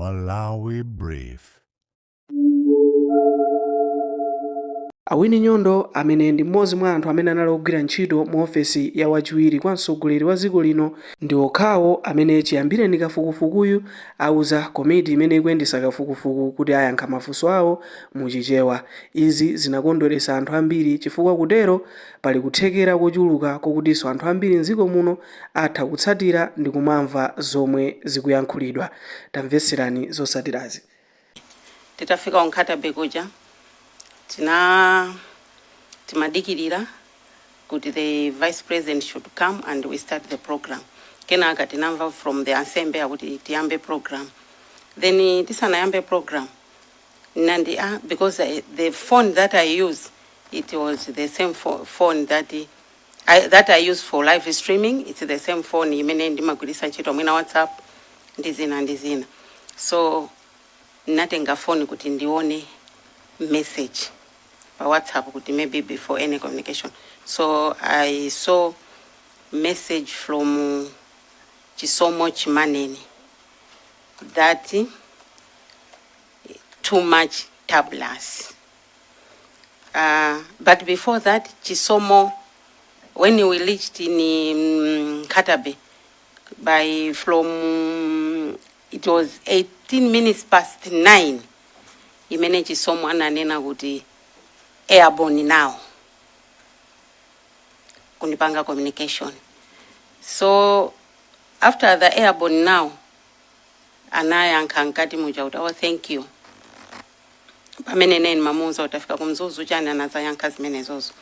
Malawi Brief. A Winnie Nyondo amene ndi mmodzi mwa anthu amene anali ogwira ntchito mu ofesi ya wachiwiri kwa mtsogoleri wa dziko lino ndi okhawo amene chiyambireni kafukufukuyu auza komiti imene ikuyendetsa kafukufuku kuti ayankha mafunso awo mu Chichewa. Izi zinakondweretsa anthu ambiri chifukwa kutero pali kuthekera kochuluka kokutinso anthu ambiri mdziko muno atha kutsatira ndi kumamva zomwe zikuyankhulidwa. Tamvetserani zotsatirazi. Titafika ku Nkhata Bay kuja, timadikirira kuti the vice president should come and we start the program. Kenaka tinamva from the ansembe akuti tiyambe program. Then tisanayambe program, nandi because the phone that I use, it was the same phone that I use for live streaming. It's the same phone imene ndimagwiritsa ntchito mwina WhatsApp ndi zina ndi zina. So natenga phone kuti ndione message pa WhatsApp kuti maybe before any communication. So I saw message from Chisomo Chimaneni that "Too much turbulence." But before that, Chisomo, when we reached in Nkhata Bay, by from it was 18 minutes past 9 imene Chisomo ananena kuti "Airborne now," kunipanga communication. So after the "airborne now," anayankha mkati muja kuti, "Oh, thank you." Pamene neni mamuuza kuti afika kumzuzu chani, anazayankha zimenezozo.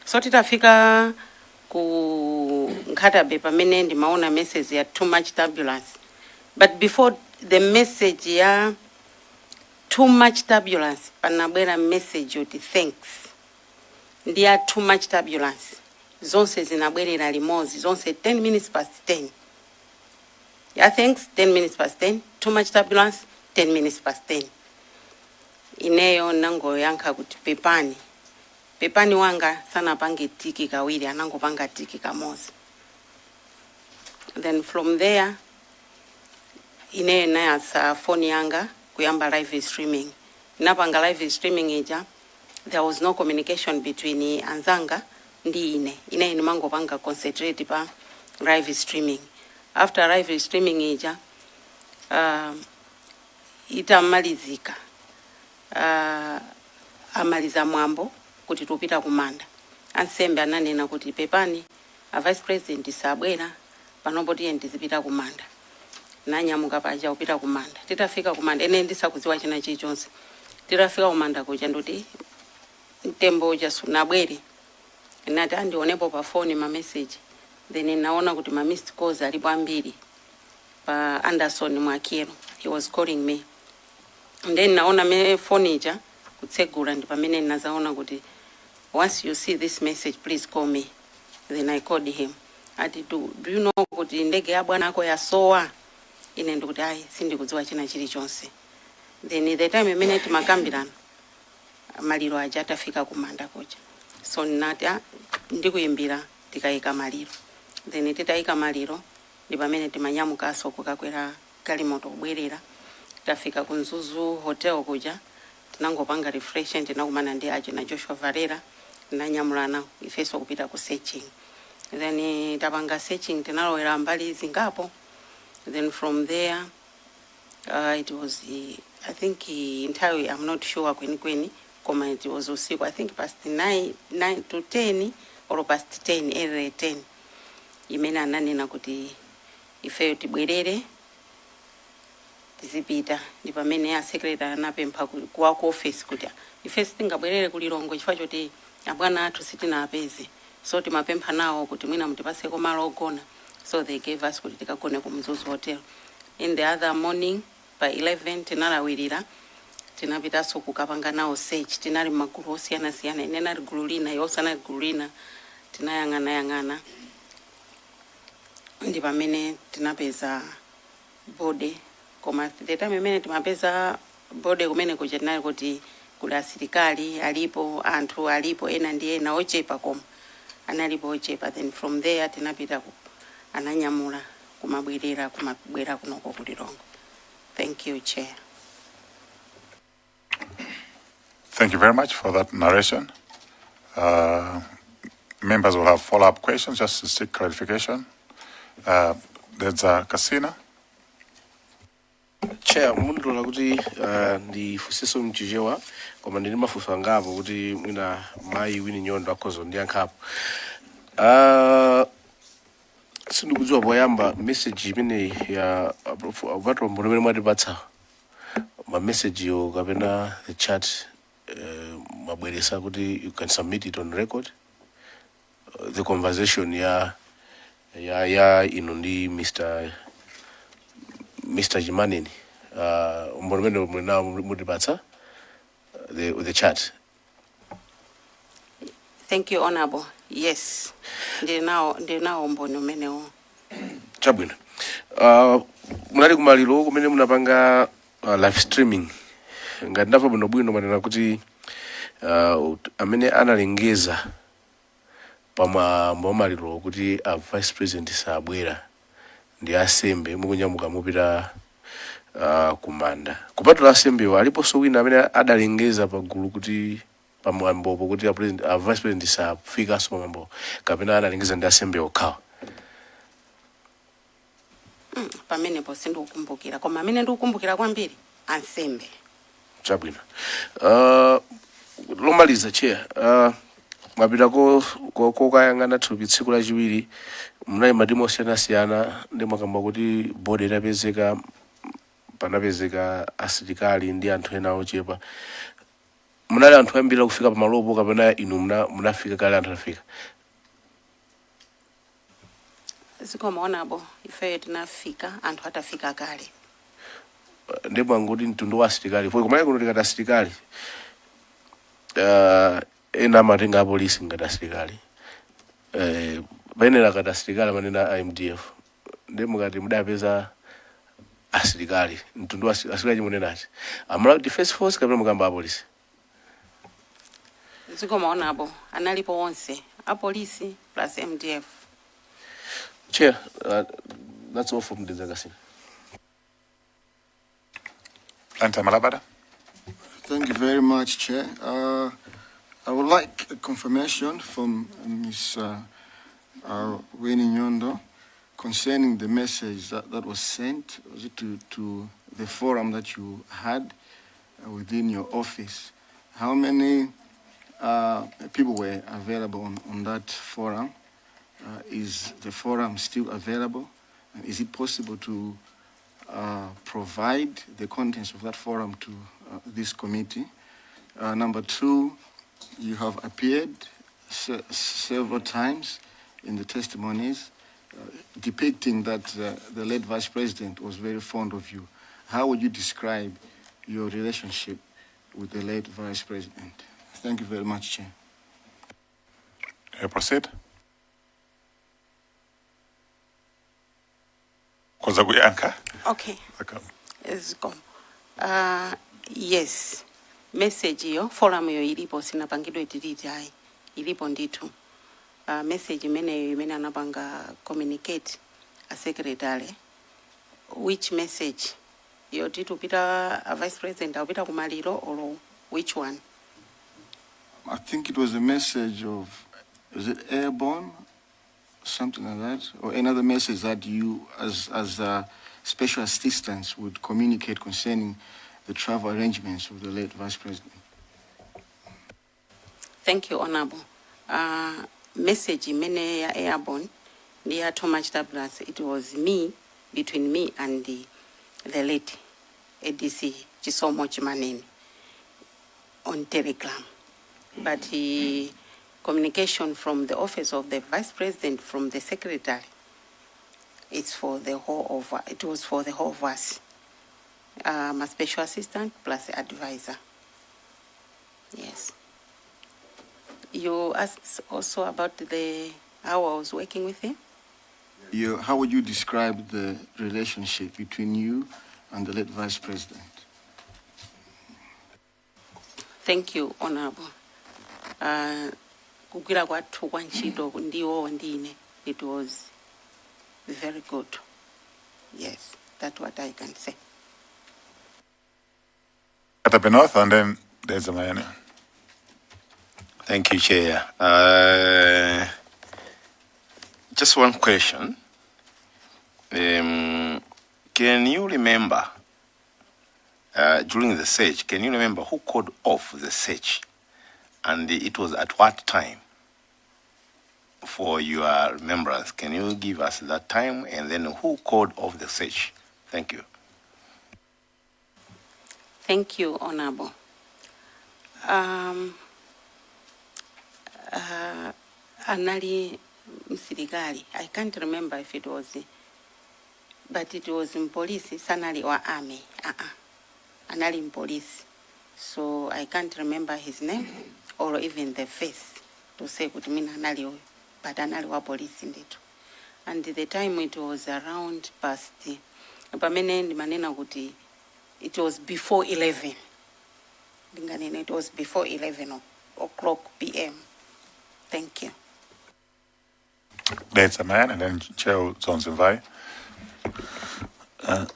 So titafika ku Nkhata Bay, pamene ndimaona message ya "Too much turbulence." But before the message ya "Too much turbulence," panabwera message yoti "Thanks" ndi ya "Too much turbulence." Zonse zinabwerera limodzi, zonse 10 minutes past 10. Ya "Thanks" 10 minutes past 10, "Too much turbulence" 10 minutes past 10. Ineyo nangoyankha kuti pepani. Pepani wanga sanapange tick kawiri, anangopanga tick kamodzi. Then from there ineyo nayatsa phone yanga kuyamba live streaming. Napanga live streaming ija, there was no communication between anzanga ndi ine. Ine ndimangopanga concentrate pa live streaming. After live streaming ija itamalizika, amaliza mwambo kuti tupita kumanda, ansembe ananena kuti, "Pepani, a vice president sabwera panopo, tiye tizipita kumanda." Nanyamuka paja kupita kumanda. Titafika kumanda, ene ndisakudziwa china chilichonse. Titafika kumanda kuja, nduti mtembo uja sunabwere. Nati andionepo pa phone ma message. Then naona kuti ma missed calls alipo ambiri pa Anderson Mwakiro. He was calling me. And then naona me phone ija kutsegula, ndi pamene nazaona kuti, "Once you see this message, please call me." Then I called him. Ati, Do you know kuti ndege ya bwana ako yasowa?" Ine ndikuti, "Ayi, sindikudziwa china chilichonse." Then the time imene timakambirana, maliro aja atafika kumanda kuja. So ndinati, "Ah, ndikuyimbira tikayika maliro." Then titayika maliro ndi pamene timanyamukanso kukakwera galimoto kubwerera. Tafika ku Mzuzu Hotel kuja, tinangopanga refresh. Tinakumana ndi aje na Joshua Valera, tinanyamulana ifenso kupita ku searching. Then tapanga searching, tinalowera mbali zingapo. Then from there, it was I think nthawi, I'm not sure kwenikweni, koma it was usiku, I think past 9, 9 to 10 or past 10, early 10, imene ananena kuti ifeyo tibwerere tizipita. Ndi pamene a secretary anapempha kuwa ku office kuti ife sitingabwerere ku Lilongwe chifukwa choti abwana athu sitinapeze, so timapempha nawo kuti mwina mutipaseko malo ogona. So they gave us kuti tikagone ku Mzuzu Hotel. In the other morning by 11 tinalawirira, tinapitanso kukapanga nawo search. Tinali magulu osiyanasiyana, ine nali gulu lina, iwo sanali gulu lina. Tinayang'anayang'ana, ndi pamene tinapeza body. Koma the time imene timapeza body kumene kuja, tinali kuti kuli asilikali alipo, anthu alipo ena ndi ena ochepa, koma analipo ochepa. Then from there tinapita ku ananyamula kumabwerera, kumabwera kunoko ku Lilongwe. Thank you, Chair. Thank you very much for that narration. Members will have follow-up questions just to seek clarification. There's Kasina. Chair, mundilola kuti ndifunsenso mchichewa, koma ndili mafunso angapo kuti mwina mayi Winnie Nyondo akhoza kundiyankhapo. Sindikudziwa, poyamba message imeneyi ya kupatula umboni umene mwatipatsa, ma message yo kapena the chat, mwabweresa kuti you can submit it on record, the conversation ya inu ndi Mr. Chimaneni, umboni umene muli nawo mutipatsa the chat? Thank you, Honorable. Yes, ndinawo umboni umenewo. Chabwino. Munali kumaliro kumene munapanga live streaming. Ngati ndamva bwinobwino, manena kuti amene analengeza pamwambo wa maliro kuti a Vice President sabwera ndi asembe mukunyamuka mupita kumanda. Kupatula asembewo, aliponso wina amene adalengeza pagulu kuti pamwambopo kuti a Vice President safikanso pamwambo, kapena analengeza ndi asembe okhawa? Pamenepo sindikukumbukira, koma amene ndikukumbukira kwambiri, ansembe. Chabwino. Lomaliza, Chair, mwapita kokayang'ana thupi tsiku lachiwiri, munali matimu osiyanasiyana, ndi mwakamba kuti body itapezeka panapezeka asilikali ndi anthu ena ochepa. Munali anthu ambiri akufika pamalopo, kapena inu munafika kale anthu afika? Zikomo, Honorable. Ifeyo tinafika anthu atafika kale. Ndi mwangoti mtundu wa asilikali po kumene kuno tikati asilikali, ena amatenga apolisi ngati asilikali, payenera kati asilikali amanena a MDF. Ndi mukati mudapeza asilikali, mtundu wa asilikali chimunenati a Malawi Defense Force kapena mukamba apolisi? Zikomo, Honorable. Analipo onse, apolisi plus MDF. Chair, that's all from Dedza Kasina. Blantyre Malabada. Thank you very much, Chair. I would like a confirmation from Ms. Winnie Nyondo concerning the message that was sent, was it to the forum that you had within your office? How many people were available on that forum? Is the forum still available? And is it possible to provide the contents of that forum to this committee? Number two, you have appeared several times in the testimonies depicting that the late Vice President was very fond of you. How would you describe your relationship with the late Vice President? Thank you very much, Chair. You proceed. Koza kuyankha. Okay. Okay. Zikomo. Yes, message iyo, forum iyo ilipo, sinapangidwe delete ayi, ilipo ndithu. Message imeneyo imene anapanga communicate a secretary, which message? Yoti tupita, a Vice President akupita kumaliro, or which one? I think it was a message of, is it airborne? Something like that, or another message that you, as special assistants, would communicate concerning the travel arrangements of the late Vice President. Thank you, Honorable. Message imene ya airborne ndi ya Thomas Tablas, it was me, between me and the late ADC Chisomo Chimaneni on Telegram. But the communication from the office of the Vice President, from the secretary, it was for the whole of us. A special assistant plus advisor. Yes. You asked also about the how I was working with him. How would you describe the relationship between you and the late Vice President? Thank you, Honorable. Kugwira kwathu kwa ntchito ndiwo ndine, it was very good. Yes, that's what I can say. Nkhata Bay North and then Dedza Mayani. Thank you, Chair. Just one question. Can you remember, during the search, can you remember who called off the search? And it was at what time? For your remembrance, can you give us that time and then who called off the search? Thank you. Thank you, Honorable. Anali msilikali. I can't remember if it was, but it was mpolisi, sanali wa army. Uh-uh. Anali mpolisi. So I can't remember his name or even the face to say kuti mina anali uyu, but anali wa polisi ndithu. And the time, it was around past, pamene ndimanena kuti it was before 11. Ndinganena it was before 11 o'clock PM. Thank you. Dedza Mayani and then Chair Dzonzi Mvayi.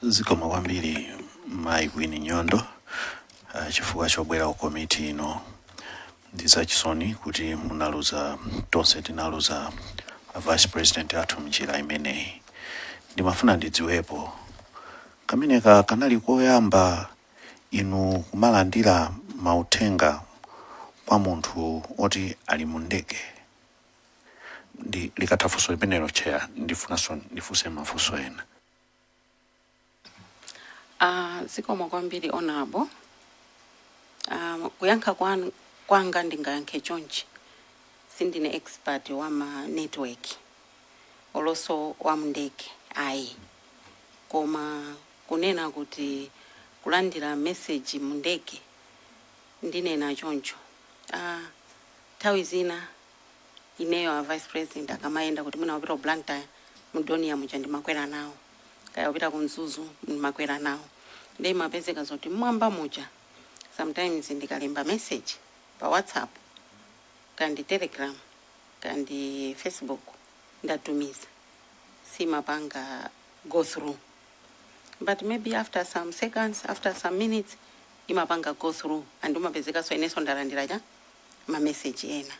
Zikomo kwambiri, Mayi Winnie Nyondo, chifukwa chobwera ku komiti ino. Ndi zachisoni kuti munaluza, tonse tinaluza a Vice President athu mnjira imeneyi. Ndimafuna ndidziwepo, kameneka kanali koyamba inu kumalandira mauthenga kwa munthu oti ali mu ndege? Ndi likatha funso limenelo, Chair, ndifunanso ndifunse mafunso ena. Zikomo kwambiri, Honorable. Kuyankha kwanga ndingayankhe chonchi: sindine expert wa ma network olonso wa mndege, ayi. Koma kunena kuti kulandira message mundege, ndinena choncho, nthawi zina ineyo a Vice President akamayenda, kuti mwina wapita ku Blantyre, mu Dornier muja ndimakwera nawo, kaya wapita ku Mzuzu, ndimakwera nawo. Ndi imapezeka zoti mmwamba muja sometimes ndikalemba message pa WhatsApp kandi Telegram kandi Facebook, ndatumiza, simapanga go through, but maybe after some seconds, after some minutes, imapanga go through and umapezekanso inenso ndalandira cha ma message ena.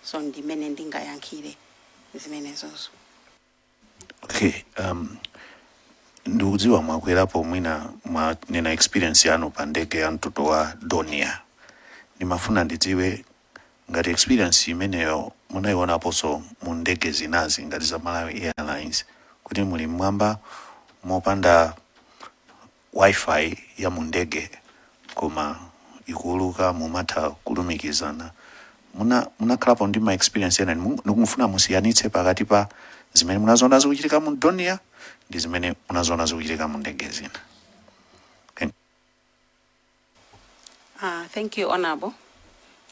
So ndimene ndingayankhire zimenezozo. Okay, ndikudziwa mwakwerapo, mwina mwanena experience yanu pa ndege ya mtundu wa Dornier. Ndimafuna ndidziwe ngati experience imeneyo munayionaponso mu ndege zinazi ngati za Malawi Airlines, kuti muli mmwamba mopanda WiFi ya mu ndege koma ikuuluka, mumatha kulumikizana. Munakhalapo ndi ma experience ena? Ndikumufuna musiyanitse pakati pa zimene munazoona zikuchitika mu Dornier ndi zimene munazoona zikuchitika mu ndege zina. Thank Thank you, Honorable.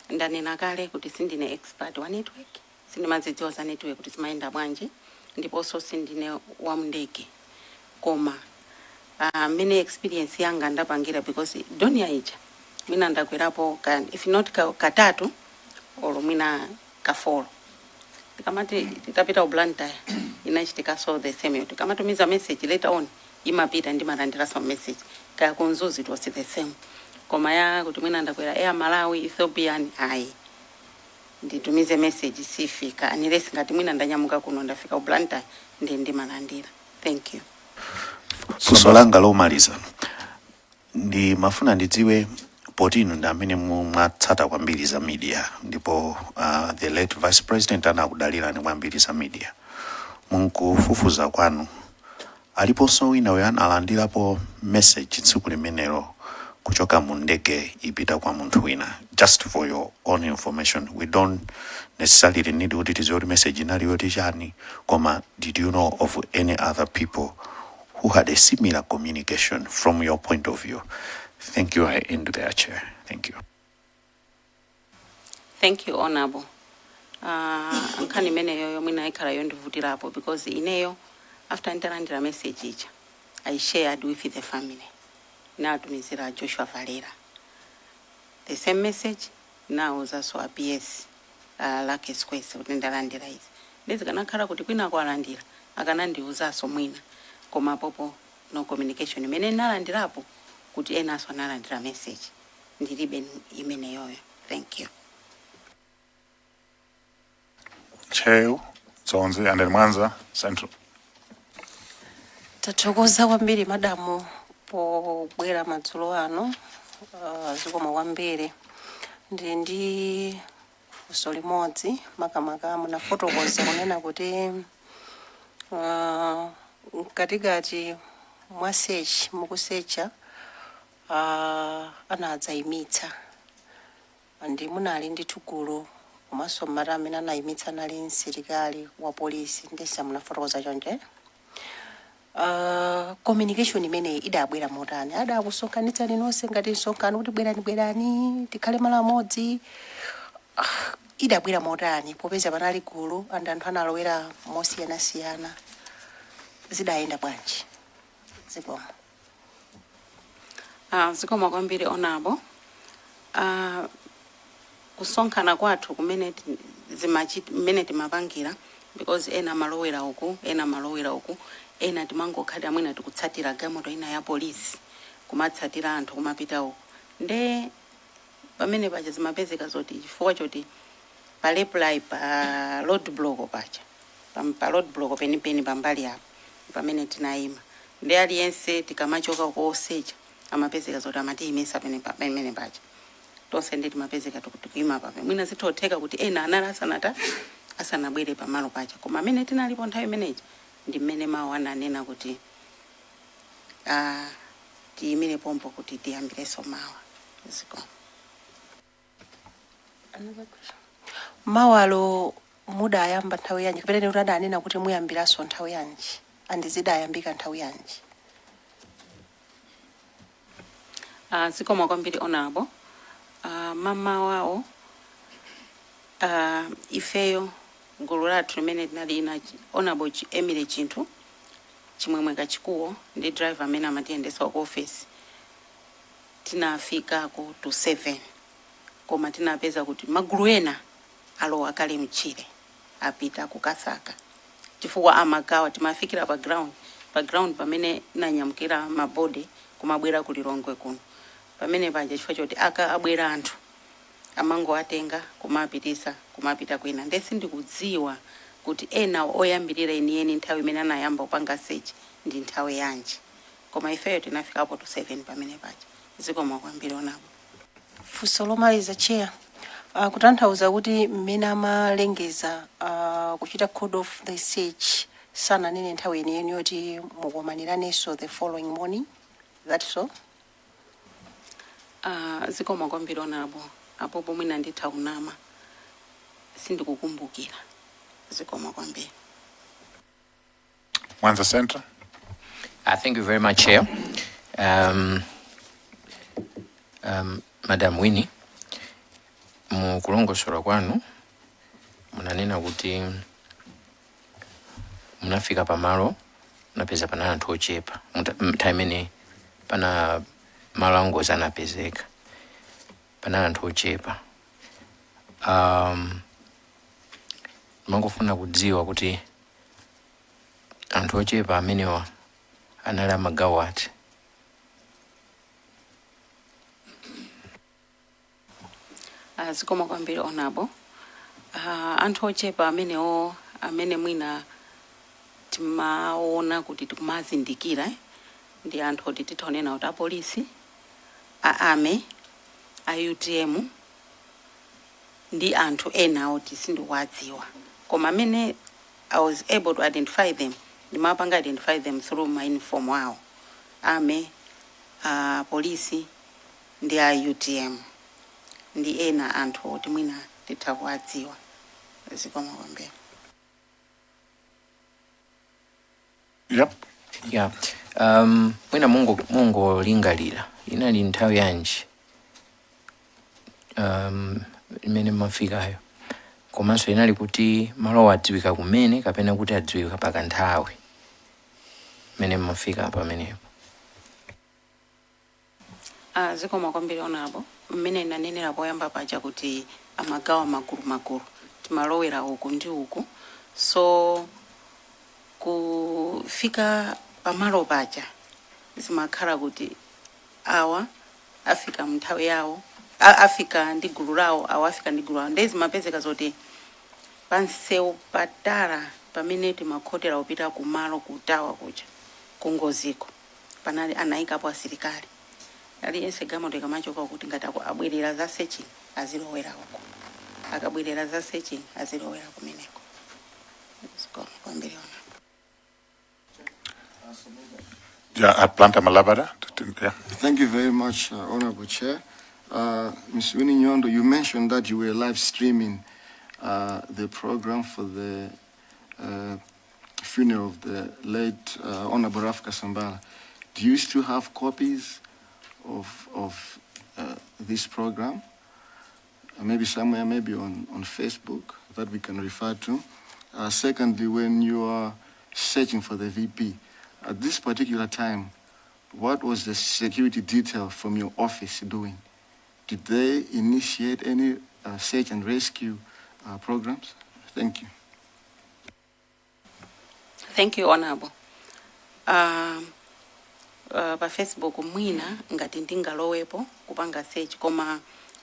Ndanena kale kuti sindine expert wa network, sindimazidziwa za network kuti zimayenda bwanji, ndiponso sindine wa mndege. Koma mene experience yanga ndapangira, because Dornier ija mwina ndakwerapo ka, if not katatu olo mwina ka four. Tikamati titapita ku Blantyre, inachitikaso the same. Tikamatumiza message, later on imapita, ndimalandira some message. Kaya ku Mzuzu, it was the same. Koma ya kuti mwina ndakwera Air Malawi, Ethiopian, ayi, nditumize message sifika unless ngati mwina ndanyamuka kuno, ndafika ku Blantyre, ndi ndimalandira. Thank you. Funso langa lomaliza, ndi mafuna ndidziwe, poti inu ndi amene mwatsata kwambiri za media, ndipo the late Vice President anakudalirani kwambiri za media, munkufufuza kwanu aliponso wina uyo analandirapo message tsiku limenelo kuchoka mu ndege ipita kwa munthu wina? Just for your own information, we don't necessarily need kuti tidziwe kuti message inali yoti chani, koma did you know of any other people who had a similar communication from your point of view? Thank you. I end there, Chair. Thank you. Thank you, Honorable. Nkhani imeneyo mwina ikhala yondivutirapo because ineyo after nditalandira message ija, I shared with the family. Natumizira Joshua Valera the same message, nawuzanso a PS Luckie Sikwese kuti ndalandira izi. Ndizikanakhala kuti kwina kwalandira, akanandiwuzanso mwina. Koma popo no communication imene nalandirapo kuti enanso analandira message. Ndilibe imeneyoyo. Thank you. Ntcheu, Dzonzi and then Mwanza Central. Tathokoza kwambiri, madamu, pobwera madzulo ano. Zikomo kwambiri. Ndili ndi funso limodzi, makamaka munafotokoza kunena kuti mkatikati mwa search, mukusecha, anadzayimitsa ndi munali ndi gulu, komanso mmati amene anayimitsa anali msilikali wa polisi, ndesa munafotokoza chonje? Communication imeneyi idabwera motani? Adakusonkhanitsani nonse ngati msonkhano kuti bwerani, bwerani, tikhale malo amodzi? Idabwera motani, popeza panali gulu and anthu analowera mosiyanasiyana? Zidayenda bwanji? Zikomo. Zikomo kwambiri, Honourable. Kusonkhana kwathu kumene mmene timapangira, because ena amalowera uku, ena amalowera uku, ena timangokhala mwina tikutsatira galimoto ina ya polisi, kumatsatira anthu kumapita uku, nde pamene paja zimapezeka zoti chifukwa choti pa reply pa road block paja, pa road block penipeni pambali apo pamene tinayima, ndi aliyense tikamachoka kosecha amapezeka zoti amatiyimisa pamene paja tonse, ndi timapezeka tikuyima pape. Mwina zithotheka kuti ena anali asanabwere pamalo paja, koma amene tinalipo nthawi imeneyi ndi mmene mawu ananena kuti tiyimire pompo kuti tiyambirenso mawa. Zikomo. Mawalo mudayamba nthawi yanji, kapena kuti adanena kuti muyambiranso nthawi yanji, and zidayambika nthawi yanji? Zikomo kwambiri, Honourable. Mamawawo ifeyo gulu lathu limene tinali ina Honourable Emily Chinthu Chimwemwe Kachikuwo ndi driver amene amatiyendesa ku office, tinafikako to 7, koma tinapeza kuti magulu ena alowa kale mtchire, apita kukasaka, chifukwa amagawa. Timafikira pa ground pamene nanyamukira ma body kumabwera ku Lilongwe kuno, pamene paja chifukwa choti aka abwera anthu amangoatenga kumapitisa, kumapita kwina. Nde sindikudziwa kuti ena oyambirira enieni nthawi imene anayamba kupanga search ndi nthawi yanji, koma ifeyo tinafikapo to 7 pamene paja. Zikomo kwambiri, Honourable. Funso lomaliza, Chair. Kutanthauza kuti mmene amalengeza kuchita call off the search, sananene nthawi yeniyeni yoti mukumaniraninso the following morning, that's so? Zikomo kwambiri, Honourable. Apo pomwe nditha kunama, sindikukumbukira. Zikomo kwambiri. Mwanza Central. Thank you very much, Chair. Madam Winnie, mukulongosola kwanu munanena kuti munafika pamalo, munapeza pana anthu ochepa nthawi imene pana malo angozi anapezeka, panali anthu ochepa. Mangofuna kudziwa kuti anthu ochepa amenewa anali amagawo ati? Zikomo kwambiri, Honourable. Anthu ochepa amenewo amene mwina timaona kuti tikumazindikira, ndi anthu oti tithaonena kuti apolisi, a army, a UTM ndi anthu ena oti sindikuwadziwa, koma amene I was able to identify them, ndimapanga identify them through ma uniform awo, army, polisi ndi a UTM ndi ena anthu oti mwina titha kuwadziwa. Zikomo kwambiri. Yep. Yeah. Mwina mungolingalira inali nthawi yanji imene mafikayo, komanso inali kuti malowa adziwika kumene kapena kuti adziwika pakanthawi imene mafika pamenepo? Zikomo kwambiri, Honourable. Mmene nanenera poyamba paja kuti amagawa magulu magulu, timalowera uku ndi uku, so kufika pamalo paja zimakhala kuti awa Afika mnthawi yawo, afika ndi gulu lawo, awo afika ndi gulu lawo. Ndezi mapezeka zoti pansewu patala pamene timakhotera kupita kumalo kutawa kuja kungoziko, panali anayikapo asilikali. Aliyense galimoto ikamachoka kuti ngati abwerera za searching azilowera uko, akabwerera za searching azilowera kumeneko. Zikomo kwambiri, ona. Yeah, Blantyre Malabada. Yeah. Thank you very much, Honorable Chair. Ms. Winnie Nyondo, you mentioned that you were live streaming the program for the funeral of the late Honorable Ralph Kasambara. Do you still have copies of this program? Maybe somewhere, maybe on Facebook that we can refer to. Secondly, when you are searching for the VP, at this particular time, what was the security detail from your office doing? Did they initiate any search and rescue programs? Thank you. Thank you, Honorable. Pa Facebook mwina ngati ndingalowepo kupanga search, koma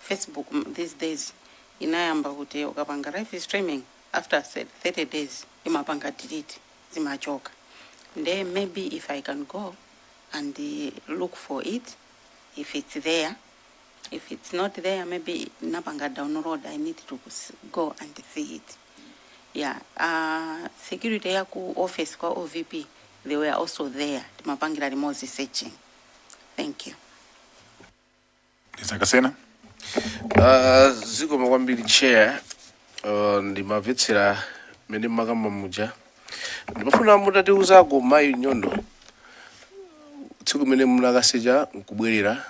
Facebook these days inayamba kuti ukapanga live streaming, after 30 days imapanga delete, zimachoka. Nde maybe if I can go and look for it, if it's there. If it's not there, maybe napanga download, I need to go and see it. Yeah, security ya ku office kwa OVP, they were also there, timapangira limodzi searching. Thank you. Dedza Kasina. Zikomo kwambiri, Chair. Ndimamvetsera mmene mmakamba muja. Ndimafuna mutatiuzako, mayi Nyondo, tsiku limene munakasecha nkubwerera,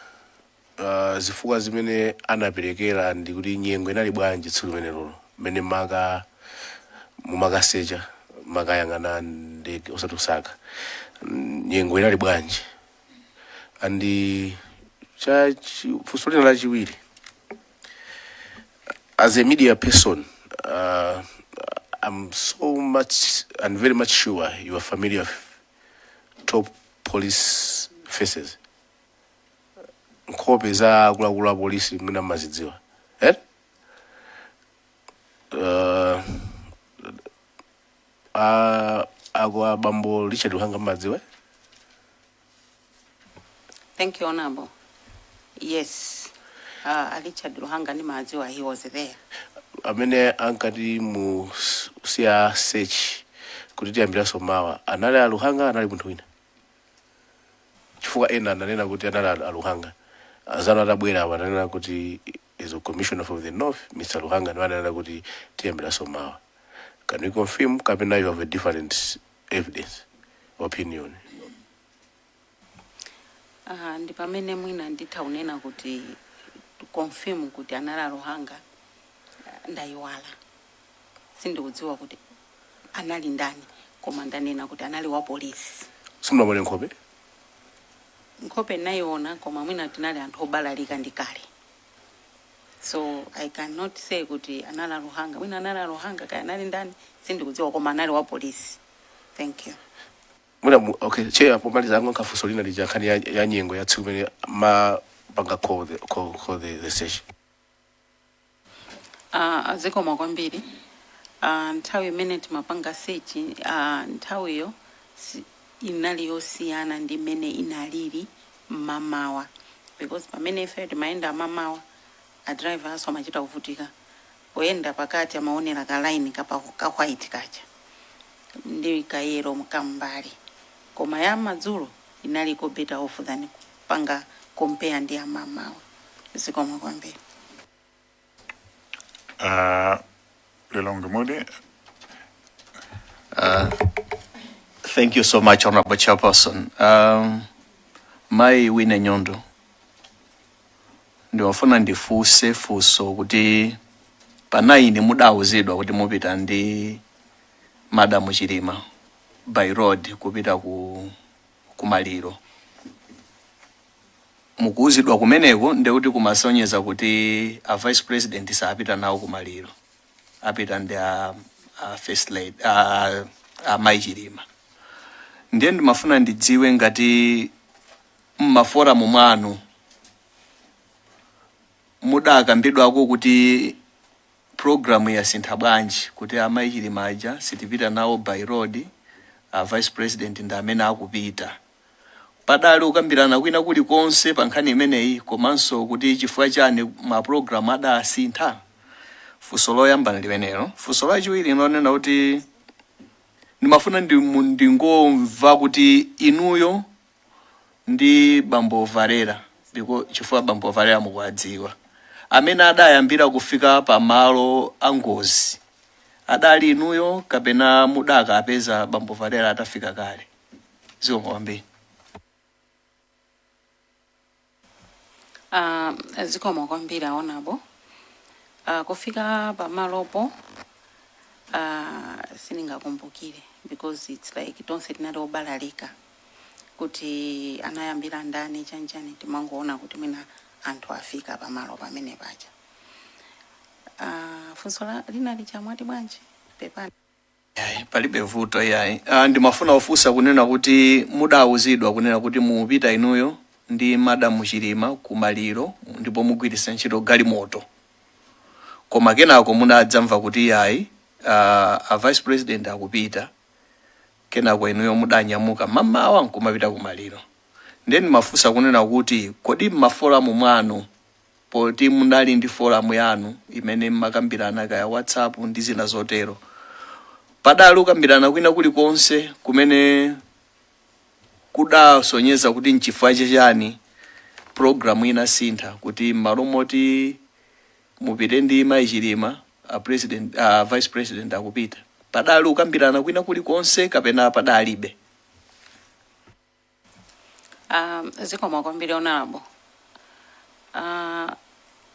zifukwa zimene anaperekera ndi kuti nyengo inali bwanji tsiku limene lolo mmene maka mumakasecha, makayang'ana ndege, osati usaka. Nyengo inali bwanji? And cha funso lina lachiwiri, as a media person, I'm so much and very much sure you are familiar with top police faces, nkhope za akuluakulu a polisi mwina mmazidziwa, eh? Ako abambo Richard Luhanga mmadziwa, eh? Thank you, Honorable. Yes, Richard Luhanga ndimadziwa, he was there. Amene ankati mu siya search kuti tiyambiranso mawa anali aluhanga, anali munthu wina? Chifukwa ena ananena kuti anali aluhanga, azanu atabwera apo ananena kuti is a commissioner from the north, Mr Luhanga, ndiwo ananena kuti tiyambiranso mawa. Can you confirm kapena you have a different evidence, opinion? Ndi pamene mwina nditha kunena kuti to confirm kuti anali aluhanga, ndayiwala, sindikudziwa kuti anali ndani, koma ndanena kuti anali wa polisi. Simunamone nkhope? Nkhope nayiona, koma mwina tinali anthu obalalika ndi kale, so I cannot say kuti anali aluhanga. Mwina anali aluhanga, kaya anali ndani sindikudziwa, koma anali wa polisi. Thank you. Mwina okay, Chair, pomaliza ango nkafunso lina lija, nkhani ya nyengo ya tsiku imene mapanga call the search. Zikomo kwambiri. Nthawi imene timapanga search, nthawiyo inali yosiyana ndi imene inalili mmamawa, because pamene ife timayenda mamawa, a driver aso amachita kuvutika poyenda pakati, amaonera ka line kapa ka white kacha ndi ka yellow kambali, koma ya madzulo inaliko better off than kupanga compare ndi amamawa. Zikomo kwambiri. Lilongwe Mudi. Thank you so much, Honorable Chairperson. Mai Winnie Nyondo, ndiwafuna ndifunse funso kuti pa 9 mudawuzidwa kuti mupita ndi Madam Chilima by road kupita ku kumaliro. Mukuwuzidwa kumeneko ndekuti kumasonyeza kuti a Vice President sapita nawo kumaliro, apita ndi a First Lady, a Mai Chilima. Ndiye ndimafuna ndidziwe ngati mma forum mwanu Mudakambidwako kuti program yasintha bwanji, kuti amayi Chilima aja sitipita nawo by road, a vice president ndi amene akupita? Padali kukambirana kwina kulikonse pa nkhani imeneyi, komanso kuti chifukwa chani ma program adasintha? Funso loyamba ndi limenelo. Funso lachiwiri lonena kuti ndimafuna ndingomva kuti inuyo ndi bambo Valera, chifukwa bambo Valera mukuwadziwa, amene adayambira kufika pamalo a ngozi adali inuyo kapena mudakapeza bambo Valera atafika kale? Zikomo kwambiri. Zikomo kwambiri, Honourable. Kufika pamalopo sindingakumbukire because it's like tonse tinali obalalika kuti anayambira ndani, chanchani. Timangoona kuti mwina anthu afika pamalo pamene paja. Funso linali chamwati bwanji? Pepani. Yayi, palibe vuto yayi. Ndimafuna kufunsa kunena kuti mudawuzidwa kunena kuti mupita inuyo ndi Madamu Chilima kumaliro ndipo mugwiritsa ntchito galimoto, koma kenako munadzamva kuti yayi, a vice president akupita. Kenako inuyo mudanyamuka mamawa nkumapita kumaliro. Ndiye ndimafunsa kunena kuti kodi mma forum mwanu, poti munali ndi forum yanu imene mmakambirana kaya WhatsApp ndi zina zotero, padali kukambirana kwina kulikonse kumene kudasonyeza kuti nchifukwa chani program inasintha, kuti m'malo moti mupite ndi mayi Chilima, a president, a vice president akupita? Padali kukambirana kwina kulikonse kapena padalibe? Zikomo kwambiri, Honourable.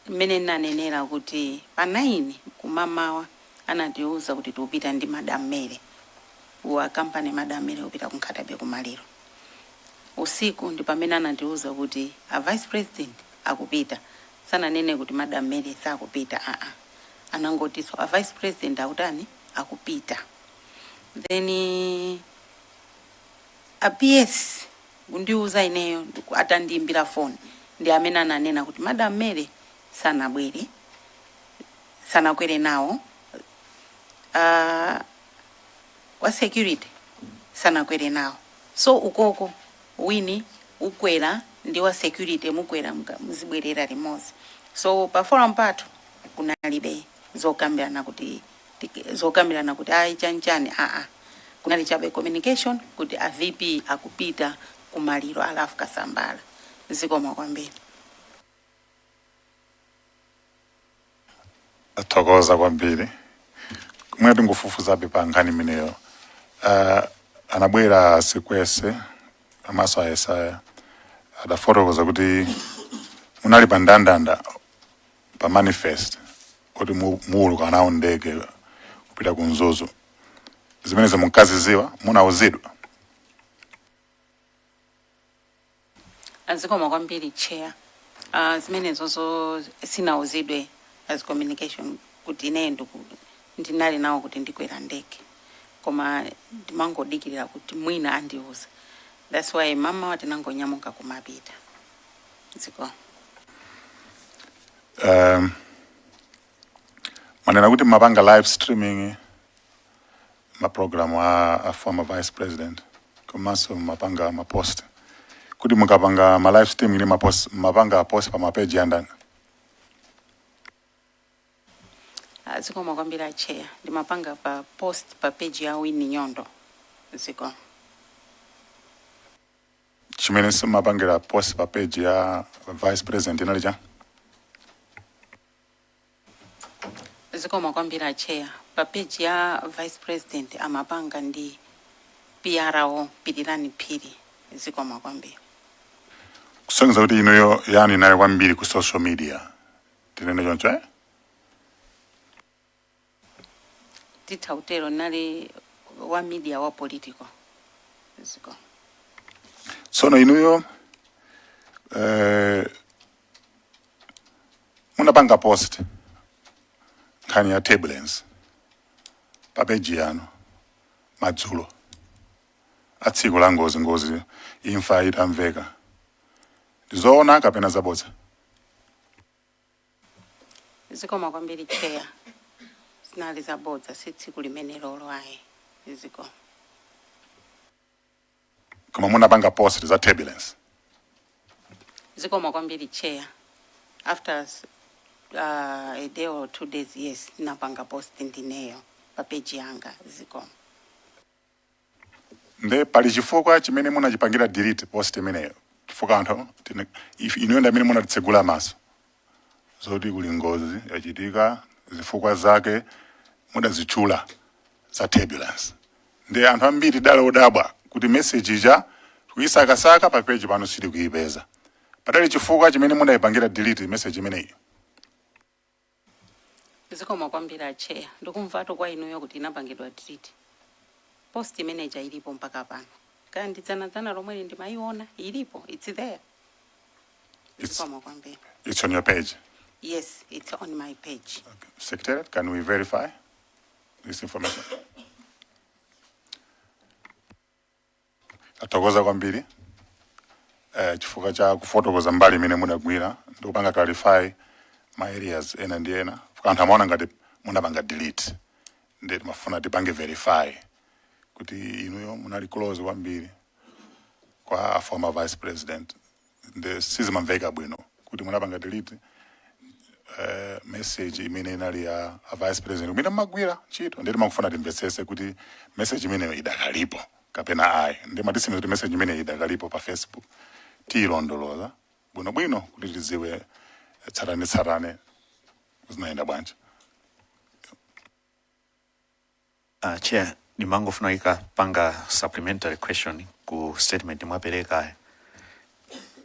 Mmene ndinanenera kuti pa 9 kumamawa anatiuza kuti tikupita ndi Madam Mary, wa company Madam Mary kupita ku Nkhata Bay kumaliro. Usiku ndi pamene anatiuza kuti a vice president akupita. Sananene kuti Madam Mary sakupita, aa, anangotinso a vice president akutani? Akupita. Then a PS kundiuza ineyo atandiimbira phone, ndi amene ananena kuti Madam Mary sanabwere, sanakwere nawo, wa security sanakwere nawo. So ukoko wini ukwera ndi wa security, mukwera muzibwerera limodzi. So pa forum pathu kunalibe zokambirana kuti ayi, chanchani, aa, kunali chabe communication kuti a VP akupita kumaliro a Ralph Kasambara. Zikomo kwambiri. Thokoza kwambiri. Kumene tingofufuzabe pa nkhani imeneyo, anabwera Sikwese amaso a Yesaya, adafotokoza kuti munali pa ndandanda, pa manifest, kuti muuluka nawo ndege kupita ku Mzuzu. Zimenezi munkaziziwa? Munauzidwa? Zikomo kwambiri, Chair. Zimenezozo sinauzidwe as communication kuti ineyo ndinali nawo kuti ndikwera ndege, koma ndimangodikirira kuti mwina andiuza. That's why mama tinangonyamuka kumapita. Zikomo. Manena kuti mapanga live streaming ma program a former vice president, komanso mapanga ma post. Kuti mukapanga ma live streaming ndi ma post, mapanga post pa ma page andani? Zikomo kwambiri, Chair. Ndimapanga pa post pa page ya Winnie Nyondo. Zikomo. Chimene simapangira post pa page ya vice president inali cha? Zikomo kwambiri, Chair. Pa page ya vice president amapanga ndi PRO Pirirani Phiri. Zikomo kwambiri. Kusonyeza kuti inuyo yani inali kwambiri ku social media, tinene choncho, eh? Titha kutero, nali wa media wa political. Zikomo. Tsono inuyo munapanga post nkhani ya turbulence pa page yanu madzulo a tsiku la ngozi, ngozi imfa itamveka. Ndizoona kapena zabodza? Zikomo kwambiri, Chair. Zinali zabodza, si tsiku limenelolo ayi. Zikomo. Koma munapanga post za turbulence? Zikomo kwambiri, Chair. After a day or 2 days, yes, napanga post ndineyo pa page yanga. Zikomo. Nde pali chifukwa chimene munachipangira delete post imeneyo? Chifukwa anthu inuyo ndi amene munatitsegula maso zoti kuli ngozi yachitika, zifukwa zake mudazitchula za turbulence. Ndi anthu ambiri dala odabwa kuti message ija kuyisakasaka pa page pano sitikuipeza. Padali chifukwa chimene munayipangira delete message imeneyi? Zikomo kwambiri, a Chair. Ndikumvatu kwa inuyo kuti inapangidwa delete. Post imeneja ilipo mpaka pano. Kaya ndidzanadzana lomweli ndimayiona, ilipo, it's there. Zikomo kwambiri. It's on your page? Yes, it's on my page. Secretariat, can we verify this information? Tathokoza kwambiri chifukwa cha kufotokoza mbali imene mudagwira ndi kupanga clarify ma areas ena ndi ena. Chifukwa anthu amaona ngati munapanga delete, ndi timafuna tipange verify kuti inuyo munali close kwambiri kwa a former vice president, ndi sizimamveka bwino kuti munapanga delete message imene inali ya a vice president imene mmagwira ntchito. Ndi timakufuna timvetsese kuti message imeneyo idakalipo kapena ayi. Ndi mwatitsimikiza kuti message imeneyo idakalipo pa Facebook. Tiyilondoloza bwinobwino kuti tidziwe tsatane tsatane zinayenda bwanji. Chair, ndimangofuna ikapanga supplementary question ku statement mwaperekayo.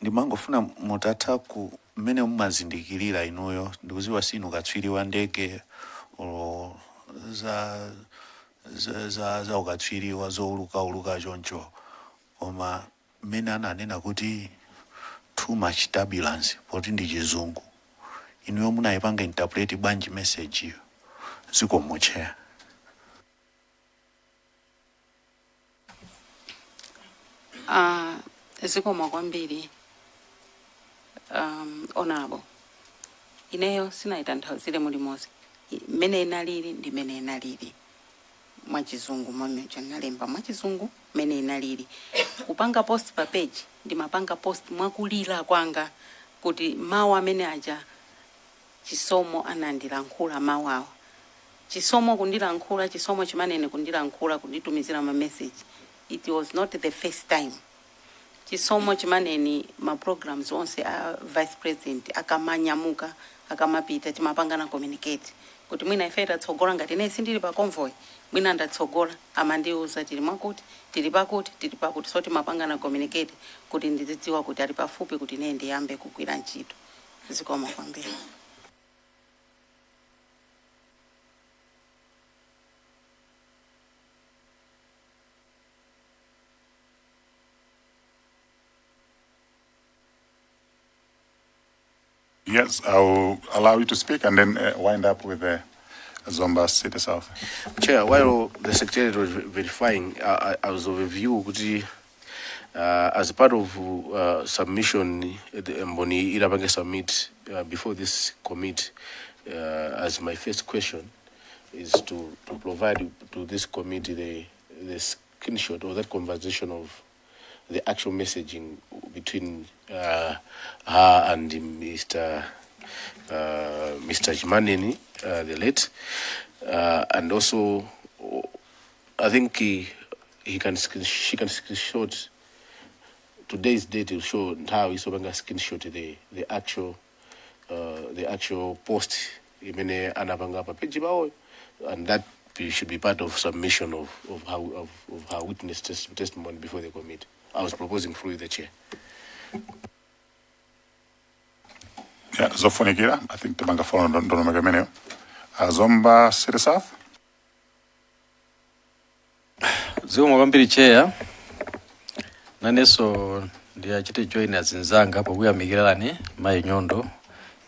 Ndimangofuna mutatha ku mmene mumazindikirira inuyo, ndikuziwa sinu katswiri wa ndege olo za ukatswiri wa zoulukauluka choncho, koma mmene ananena kuti too much turbulence, poti ndi Chizungu, inuyo munayipanga interpret bwanji message iyo? Zikomo, Chair. Zikomo kwambiri, Honorable. Ineyo sinayitanthauzire mulimonse. Mmene inalili ndi mmene inalili mwachizungu, momwe nalemba mwachizungu mmene inalili. Kupanga post pa page, ndimapanga post mwakulira kwanga kuti mawu amene aja Chisomo anandilankhula, mawu awa Chisomo kundilankhula, Chisomo Chimaneni kundilankhula, kunditumizira ma message, it was not the first time. Chisomo Chimaneni, ma programs onse a vice president akamanyamuka, akamapita, timapangana communicate kuti mwina ife tatsogola, ngati ine sindili pa convoy, mwina ndatsogola, amandiuza tili mwakuti, tili pakuti, tili pakuti. So timapangana communicate kuti ndizidziwa kuti ali pafupi, kuti ine ndiyambe kugwira ntchito. Zikomo kwambiri. Yes, I will allow you to speak and then wind up with the Zomba City South. Chair, while the secretariat was verifying, I was of a view kuti as part of submission, the Mboni itapange submit before this committee, as my first question is to provide to this committee the screenshot of that conversation of the actual messaging between her and Mr. Chimaneni, the late, and also I think he can screen, she can screenshot today's date will show nthawi isopanga screenshot the actual post imene anapanga pa page pawoyo, and that should be part of submission of her witness testimony before the committee. I was proposing through the chair. Yeah, zofunikira. I think tipanga follow ndondomeko imeneyo. Zomba City South. Zikomo kwambiri, Chair. Nanenso ndiyachite join azinzanga pokuyamikirani mayi Nyondo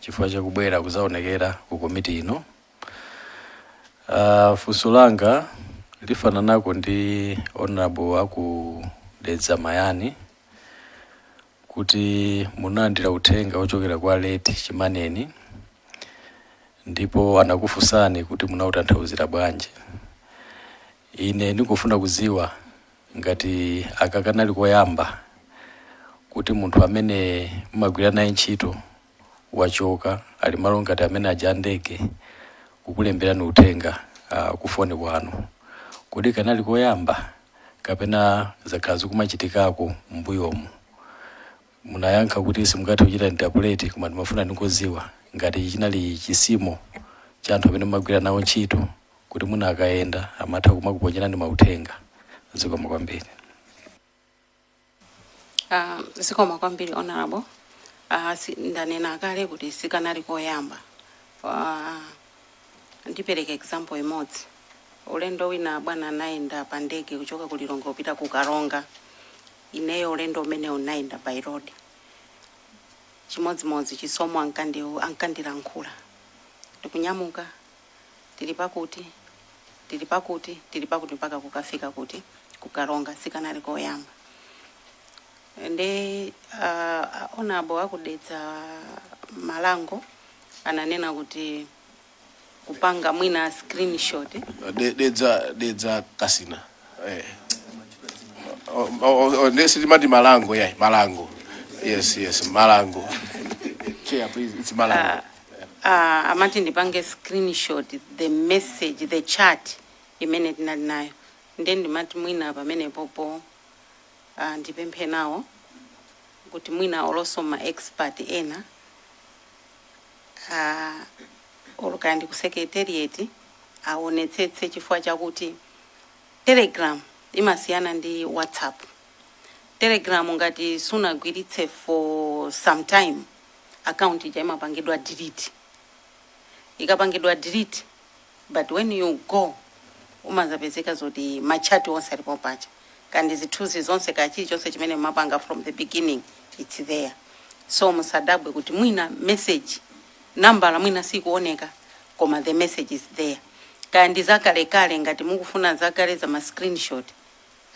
chifukwa chakubwera kuzaonekera ku komiti ino. Funso langa lifananako ndi Honorable aku Dedza Mayani, kuti munalandira uthenga ochokera kwa late Chimaneni. Ndipo anakufunsani kuti munautanthauzira bwanji. Ine ndikufuna kuziwa ngati aka kanali koyamba kuti munthu amene mumagwira naye ntchito wachoka, ali malo ngati amene aja ndege, kukulemberani uthenga kufoni kwanu. Kodi kanali koyamba kapena zakhala zikumachitikako m'mbuyomu? Munayankha kuti simungathe kuchita interpret, koma ndimafuna ndingoziwa ngati chinali chisimo cha anthu amene mumagwira nawo ntchito kuti muna akayenda amatha kumakuponyerani mauthenga. Zikomo kwambiri. Zikomo kwambiri, Honorable. Ndanena kale kuti sikanali koyamba. Ndipereka example imodzi. Ulendo wina bwana anayenda pa ndege kuchoka ku Lilongwe kupita ku Karonga. Ineyo ulendo umene unayenda by road, chimodzimodzi Chisomo ankandilankhula, tikunyamuka, tili pakuti, tili pakuti, tili pakuti, mpaka kukafika kuti ku Karonga. Sikanali koyamba. Ndi Honorable aku Dedza Malango ananena kuti kupanga mwina screenshot. Dedza Kasina, eh. Oh, ndesi timati Malango, yeah, Malango. Yes, Malango. Chair, please, it's Malango. Amati ndipange screenshot the message, the chat imene tinali nayo. Nde ndimati mwina pamenepopo ndipemphe nawo kuti mwina olonso ma expert ena olo kaya ndi ku secretariat aonetsetse, chifukwa chakuti Telegram imasiyana ndi WhatsApp. Telegram ngati sunagwiritse for some time, account ija imapangidwa delete. Ikapangidwa delete, but when you go umazapezeka zoti ma chat onse alipo pacha, kandi zithunzi zonse, ka chilichonse chimene mumapanga from the beginning, it's there. So musadabwe kuti mwina message nambala mwina sikuoneka, koma the message is there. Kaya ndi zakalekale, ngati mukufuna zakale za ma screenshot,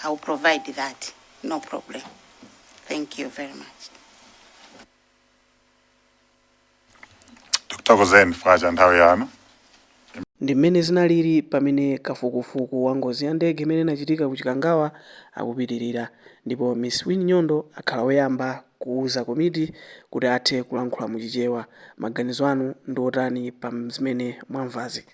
I will provide that, no problem. Thank you very much. Tikuthokozeni chifukwa cha nthawi yanu. Ndi mmene zinalili pamene kafukufuku wa ngozi ya ndege imene inachitika ku Chikangawa akupitirira, ndipo Miss Winnie Nyondo akhala woyamba kuuza komiti kuti athe kulankhula mu Chichewa. Maganizo anu ndi otani pa zimene mwamvazi?